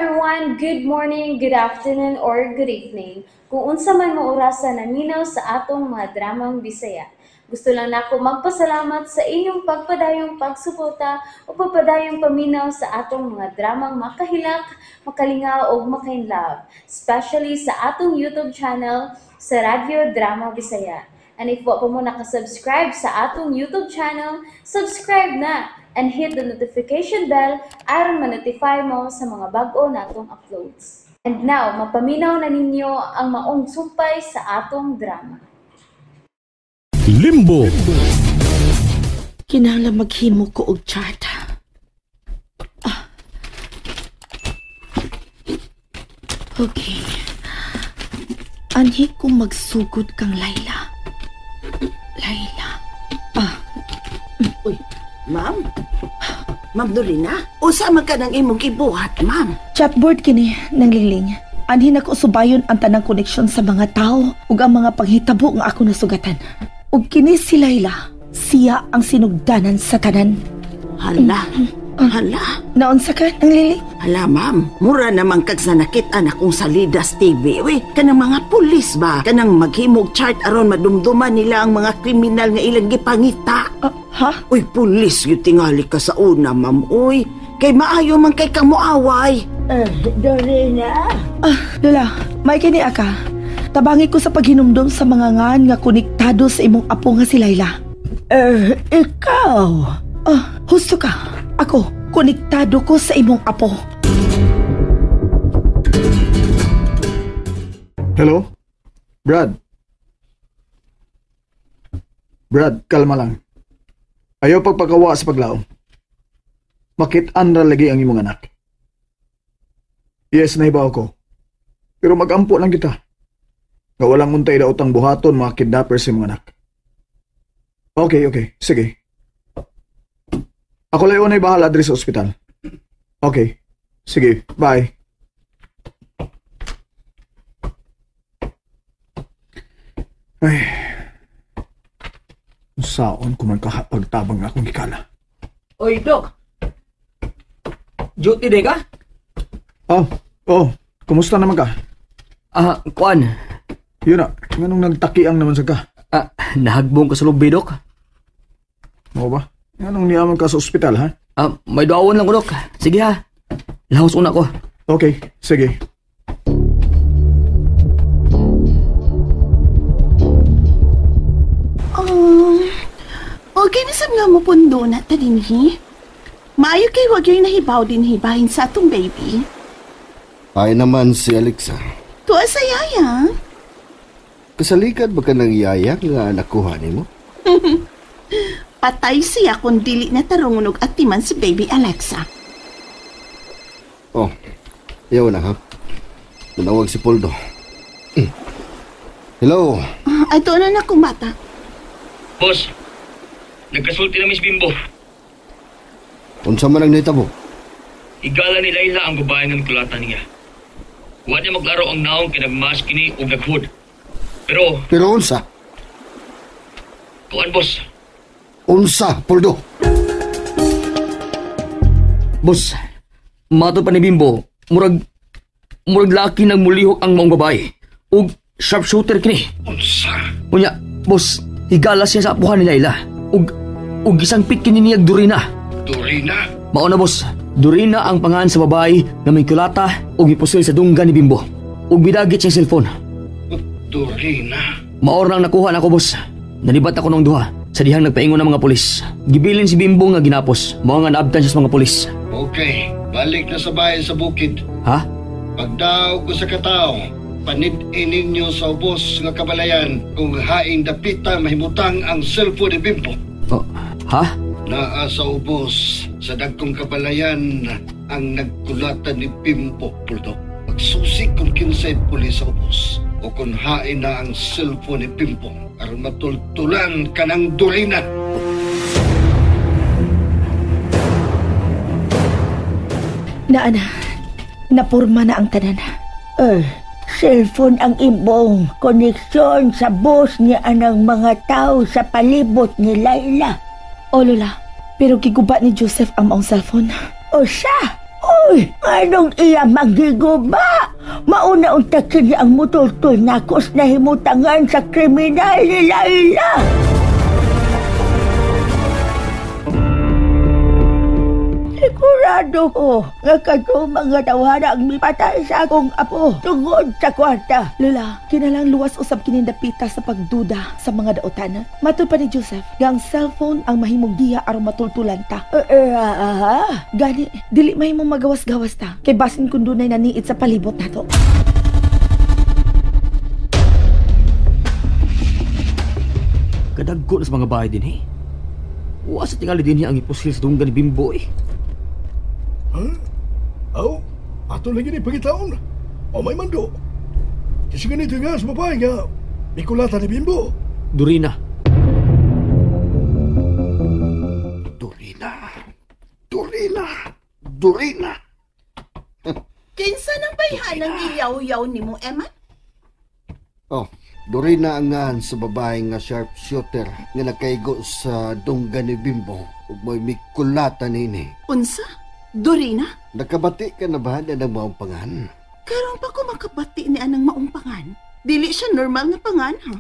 everyone! Good morning, good afternoon, or good evening. Kung unsa man mo orasa naminaw sa atong mga dramang Bisaya. Gusto lang nako magpasalamat sa inyong pagpadayong pagsuporta o pagpadayong paminaw sa atong mga dramang makahilak, makalingaw o makainlove, especially sa atong YouTube channel sa Radyo Drama Bisaya. And if wa pa mo nakasubscribe sa atong YouTube channel, subscribe na and hit the notification bell aron ma-notify mo sa mga bag-o natong uploads. And now, mapaminaw na ninyo ang maong sumpay sa atong drama. Limbo. Kinahanglan maghimo ko og chart. Ah. Okay. Anhi ko magsugod kang Layla. Layla. Ah. Uy, ma'am. Ma'am Dorina, usa man ka ng imong gibuhat, ma'am? Chatboard kini ng Lingling. Anhi nako subayon ang tanang koneksyon sa mga tao ug ang mga panghitabo nga ako nasugatan. Ug kini si Layla, siya ang sinugdanan sa tanan. Hala, hala. Naunsa ka nang Lili? Hala, ma'am. Mura naman kag sa nakit-an akong sa Lidas TV. Uy, kanang mga pulis ba? Kanang maghimog chart aron madumduman nila ang mga kriminal nga ilang gipangita. Ha? Uy, pulis yung tingali ka sa una, ma'am. Uy, kay maayo man kay kang moaway. Dorina? Ah, Lola, may kini aka. Tabangi ko sa paghinumdum sa mga ngan nga konektado sa imong apo nga si Layla. Ikaw? Ah, husto ka. Ako, konektado ko sa imong apo. Hello? Brad? Brad, kalma lang. Ayaw pagpakawa sa paglaom. Makit-an ra lagi ang imong anak. Yes, nahibaw ko. Pero magampo lang kita. Nga walang untay daot ang buhaton mga kidnappers sa imong anak. Okay, okay. Sige. Ako lang unay bahala diri sa ospital. Okay. Sige, bye. Ay. Saon ko man kahapagtabang akong hikala. Oy, Dok. Duty day ka? Oh. Kumusta naman ka? Ah, kuan. Yun na, nganong nagtakiang naman sa ka? Ah, nahagbong ka sa lubi, Dok. Oo ba? Nganong niamang ka sa ospital, ha? Ah, may dawon lang ko, Dok. Sige ha. Lahos una ko. Okay, sige. Okay na sab nga mo pundo na ta dinhi. Maayo kay wag yung nahibaw din hibahin sa atong baby. Ay naman si Alexa. Tuwa sa yaya. Kasalikad ba ka ng yaya nga nakuha nimo? Patay siya kung dili na tarungunog at timan si baby Alexa. Oh, iyaw na ha. Nanawag si Poldo. Hello? Ato na na kong bata. Boss, nagkasulti na Miss Bimbo. Unsa man ang nahitabo? Igala ni Layla ang babae ng kulatan niya. Wa niya maglaro ang naong kinagmask kini og naghood. Pero unsa? Kuan, boss. Unsa, Poldo? Boss, mato pa ni Bimbo, murag laki nang mulihok ang maong babae. Ug sharpshooter kini. Unsa? Unya, boss, higala siya sa apuhan ni Layla. Ug gisangpit kini niya Dorina. Dorina? Mao na, boss. Dorina ang pangalan sa babae na may kulata ug gipusil sa dunggan ni Bimbo. Ug bidagit siyang cellphone. Dorina? Maor nang nakuha nako, boss. Nanibat ako ng duha sa dihang nagpaingon ng mga pulis. Gibilin si Bimbo nga ginapos. Mao nga naabtan siya sa mga pulis. Okay, balik na sa bahay sa bukid. Ha? Pagdaog ko sa katao, panid-in ninyo sa ubos nga kabalayan kung haing dapita mahimutang ang cellphone ni Bimbo. Oh, ha? Naa sa ubos sa dagkong kabalayan ang nagkulatan ni Bimbo, Puldo. Pagsusi kung kinsay pulis sa ubos o kung hain na ang cellphone ni Bimbo aron matultulan ka ng Dorina. Naana, napurma na ang tanan. Cellphone ang ibong koneksyon sa boss niya anang mga tao sa palibot ni Layla. O Lola, pero giguba ni Joseph ang maong cellphone. O siya? Uy, anong iya magiguba? Mauna unta kini ang mutultol nako sa nahimutangan sa kriminal ni Laila. Sigurado ko nga kadto mga tawhana ang mipatay sa akong apo tungod sa kwarta. Lola, kinalang luwas usab kinindapita sa pagduda sa mga daotan. Matud pa ni Joseph, nga ang cellphone ang mahimong giya aron matultulan ta. Gani, dili mahimong magawas-gawas ta. Kay basin kun dunay naniit sa palibot nato. Kadagko na sa mga bahay din eh. Wa sa tingali din ang ipusil sa dunggan ni Bimbo eh. Ha? Aw, ato lagi ni pagitaon. O may mando. Kasi ganito nga sa babae nga, mikulata ni Bimbo. Dorina. Dorina. Dorina. Dorina. Kinsa nang bayhanang giyaw-yaw nimo, Eman? Oh, Dorina ang ngan sa babae nga sharpshooter nga nakaigo sa dunggan ni Bimbo ug mo'y mikulata nini. Unsa? Dorina? Nakabati ka na ba na ng maumpangan? Karon pa ko makabati ni anang maumpangan. Dili siya normal nga pangan, ha?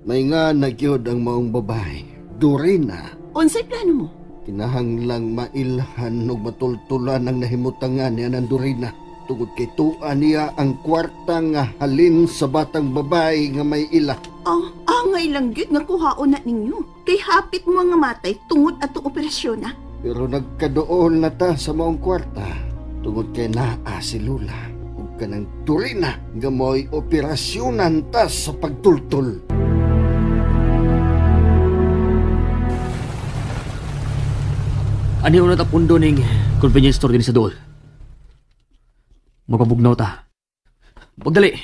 May nga nagyod ang maong babae. Dorina. Unsay plano mo? Kinahanglang mailhan ug matultulan ang nahimutangan ni anang Dorina. Tungod kay tuwa niya ang kwarta nga halin sa batang babae nga may ila. Oh, angay lang gyud nga kuhaon na ninyo. Kay hapit mo nga matay tungod atong operasyon na. Pero nagkadool na ta sa maong kwarta tungod kay naa si Lula ug kanang Dorina nga mo'y operasyonan ta sa pagtultol. Ani una ta pundo ning convenience store din sa dool. Magpabugnaw ta. Pagdali.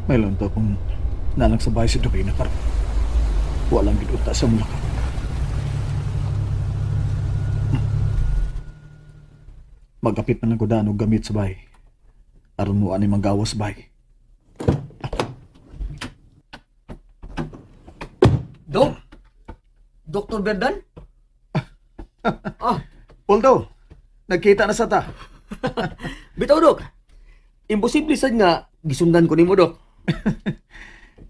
May lang to kung nalang sa bahay si Dorina karon. Walang giduta sa mulaka. Magapit na lang ko daan og gamit sa bahay. Aron mo ani manggawas sa bahay. Dok? Dr. Berdan? Ah. Poldo, nagkita na sa ta. Bitaw, Dok. Imposible sad nga gisundan ko nimo, Dok.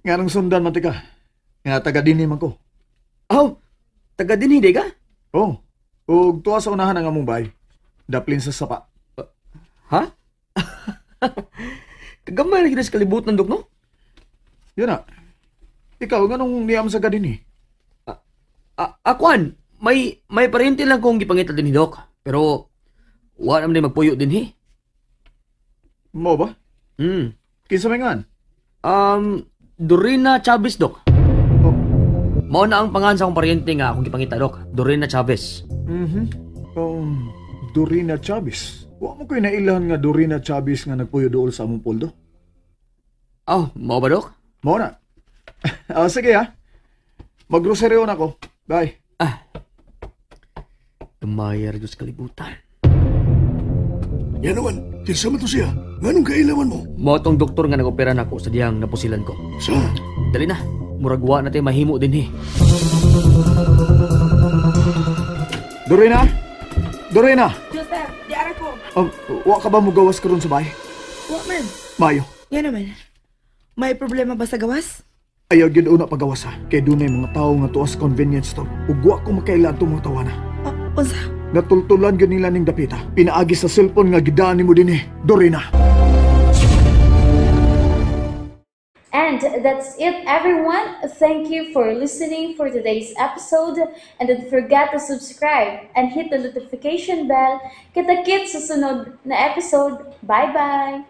Nga nang sundan man tika. Nga taga dinhi man ko. Aw, taga dinhi di ka? Oh, ug tuwa sa unahan ang among bahay. Daplin sa sapa. Ha? Kagamay ra gyud sa kalibutan, Dok, no? Yun na. Ikaw, nganong niyam sa gadini? Akuan, may paryente lang kong gipangita dinhi, Dok. Pero wa naman din magpuyo dinhi. Mo ba? Hmm. Kinsa may ngan? Dorina Chavez, Dok. Oh. Mao na ang pangan sa akong paryente nga akong gipangita, Dok. Dorina Chavez. Dorina Chavez. Wa mo ko'y nailahan nga Dorina Chavez nga nagpuyo dool sa among poldo. Oh, mao ba, Dok? Mao na. Sige ha. Maggroseryo na ako. Bye. Ah. Tumayar Diyos kalibutan. Yan naman, kinsa man to siya. Nganong kailaman mo? Mao tong doktor nga nag-opera nako sa diyang napusilan ko. Sa? Dali na. Murag wa na tayo mahimo din eh. Dorina? Dorina! Joseph, di ara ko. Wa ka ba mugawas karon sa bahay? Wa man. Mayo. Yan naman. May problema ba sa gawas? Ayaw gyud una pagawas ha. Kay dunay mga tawo nga tuas convenience store. Ug wa ko makaila atong mga tawana. Unsa? Natultulan gyud nila ning dapita. Pinaagi sa cellphone nga gidaan nimo dinhi. Dorina. And that's it, everyone. Thank you for listening for today's episode. And don't forget to subscribe and hit the notification bell. Kita-kits sa sunod na episode. Bye-bye!